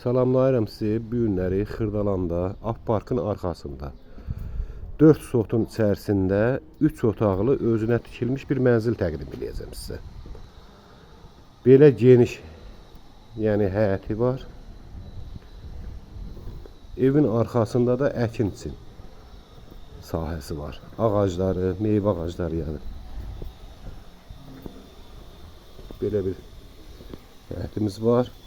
Salamlayıram sizi bu günləri Xırdalanda, Af Parkın arxasında. 4 sotun içərisində 3 otaqlı özünə tikilmiş bir mənzil təqdim edəcəm sizə. Belə geniş, yəni həyəti var. Evin arxasında da əkin üçün sahəsi var. Ağacları, meyvə ağacları yəni. Belə bir həyətimiz var.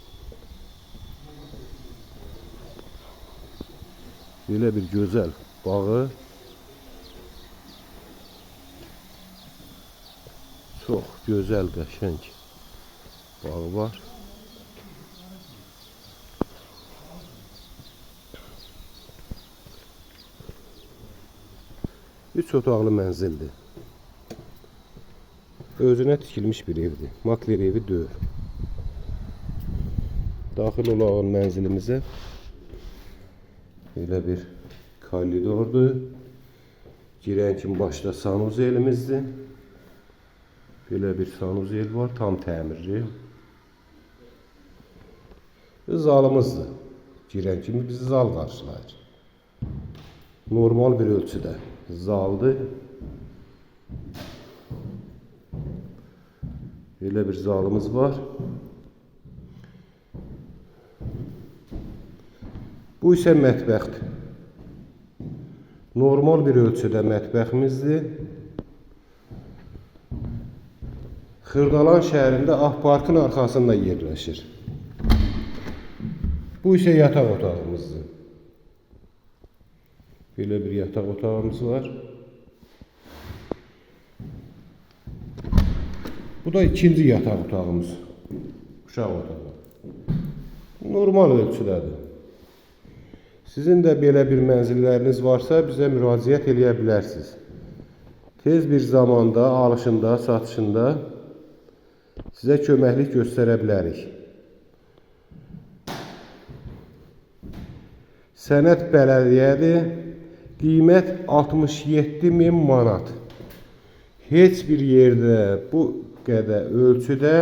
Belə bir gözəl bağı. Çox gözəl, qəşəng bağı var. Üç otaqlı mənzildir. Özünə tikilmiş bir evdir. Makler evi deyil. Daxil olaq mənzilimizə. Belə bir koridordur. Girən kimi başda sanuzelimizdir. Belə bir sanuzel var, tam təmirli. Zalımızdır. Girən kimi bizi zal qarşılayır. Normal bir ölçüdə zaldır. Belə bir zalımız var. Bu isə mətbəxdir. Normal bir ölçüdə mətbəximizdir. Xırdalan şəhərində Ah Parkın arxasında yerləşir. Bu isə yataq otağımızdır. Belə bir yataq otağımız var. Bu da ikinci yataq otağımız. Uşaq otağı. Normal ölçüdədir. Sizin də belə bir mənzilləriniz varsa bizə müraciət eləyə bilərsiniz. Tez bir zamanda alışında, satışında sizə köməklik göstərə bilərik. Sənəd bələdiyyədir. Qiymət 67 min manat. Heç bir yerdə bu qədər ölçüdə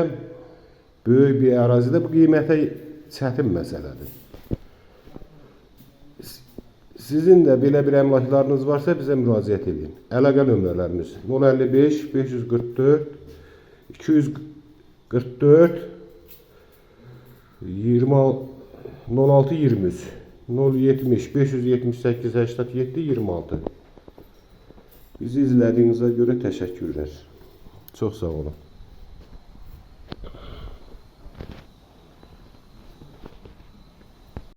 böyük bir ərazidə bu qiymətə çətin məsələdir. Sizin də belə bir əmlaklarınız varsa bizə müraciət edin. Əlaqə nömrələrimiz 055 544 244 20 06 23 070 578 87 26. Bizi izlədiyinizə görə təşəkkürlər. Çox sağ olun.